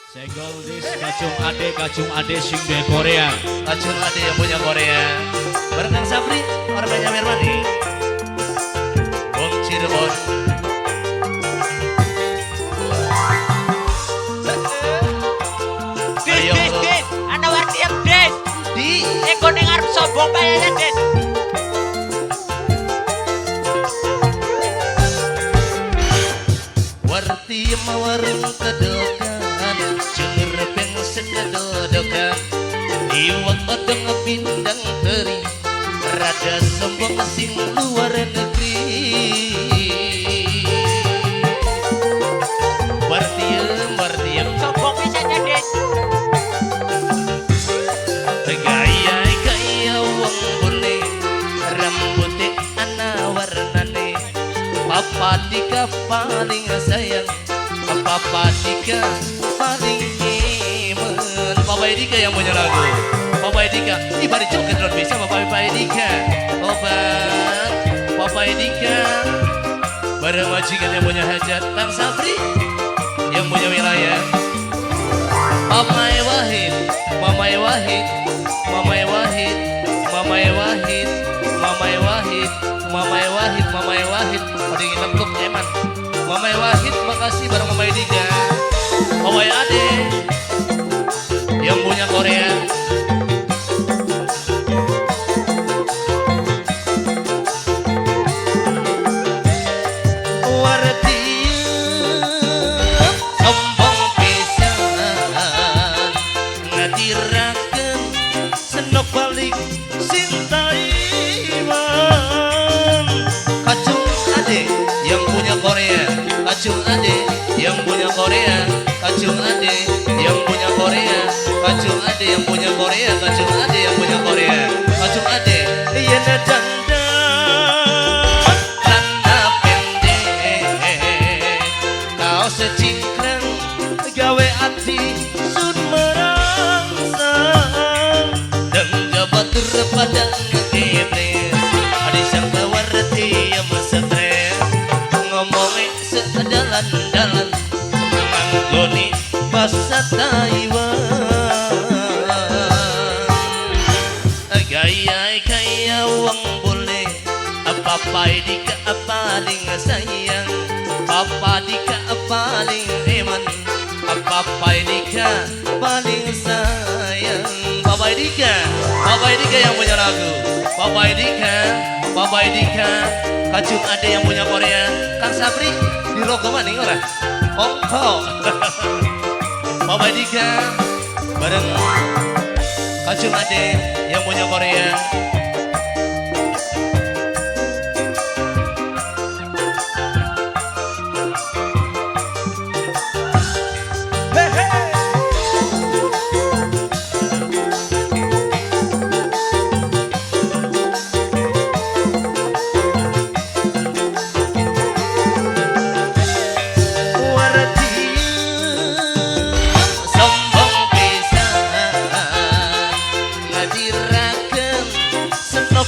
Senggol dis kacung ade sing di Korea. Kacung ade yang punya Korea. Bareng Kang Sabri, orang banyak Mirmani. Wong Cirebon. Des, des, des, ana wartiem des. Di Eko ning arep sombong kayaknya des. Wartiem warung kedokan, cengur pengsen kedodokan. Iwak odong pindang teri, rada sombong sing luar negeri. Wartiem, wartiem sombong pisannya des. Gaya gaya wong bule, rambute ana warnane. Papa Dika paling sayang, Papa Dika paling iman. Papa Dika yang punya lagu. Papa Dika, ini baru joget luar biasa Papa Dika. Obat, Papa Dika. Bareng majikan yang punya hajat, Kang Sabri yang punya wilayah. Mamai Wahid, Mamai Wahid, Mamai Wahid, Mamai Wahid, Mamai Wahid, Mamai Wahid, Mamai Wahid. Pada nginep eman. Mamai Wahid, makasih bareng Mamai Dika. Mamai Ade yang punya Korea. Sombong pisan ngadiraken senok balik Sintaiwan. Kacung Ade yang punya Korea, Kacung Ade yang punya Korea, Kacung Ade yang punya Korea, Kacung Ade yang punya Korea, Kacung Ade yang punya Korea, Kacung Ade iya dandan celana pendek kaos secingkrang gawe ati sun merangsang dengga batur pada ngegebres disangka warti yang stres ngomongnya sedalan-dalan nganggoni basa Taiwan. Gaya gaya wong boleh, Papa Dika paling sayang, Papa Dika paling iman, Papa Dika paling sayang. Papa Dika, Papa Dika yang punya lagu. Papa Dika, Papa Dika, Kacung Ade yang punya Korea. Kang Sabri di logo maning ora? Ongko. Papa Dika bareng Kacung Ade yang punya Korea.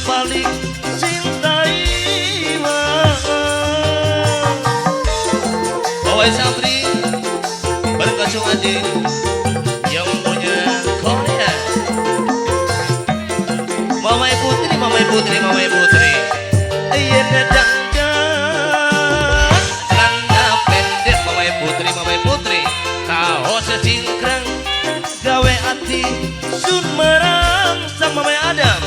Balik Sintaiwan. Bawa Sabri bareng Kacung Ade yang punya Korea. Mamai Putri, Mamai Putri, Mamai Putri. Iya dandan celana pendek Mamai Putri, Mamai Putri. Kaos secingkrang gawe ati sun merangsang Mamai Adam.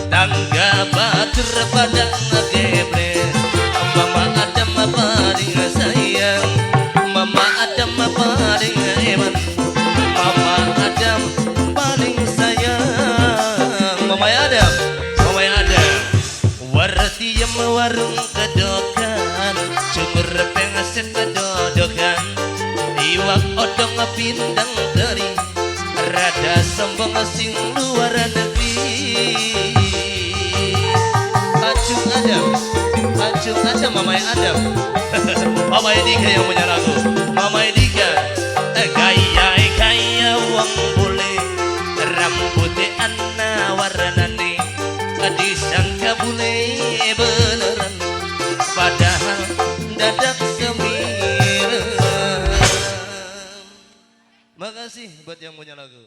Tangga batur pada ngegebres, Mama Adam paling sayang, Mama Adam paling iman, Mama Adam paling sayang. Mama Adam, Mama Adam. Wartiem warung kedokan, cukur pengsen kedodokan, iwak odong pindang teri, rada sombong sing luar negeri. Kacung Adam, Kacung Adam, Mamai Adam. Mamai Dika yang punya lagu. Mamai Dika, gaya gaya wong bule, rambutnya ana warnane, disangka bule beneran, padahal dadak semir. Makasih buat yang punya lagu.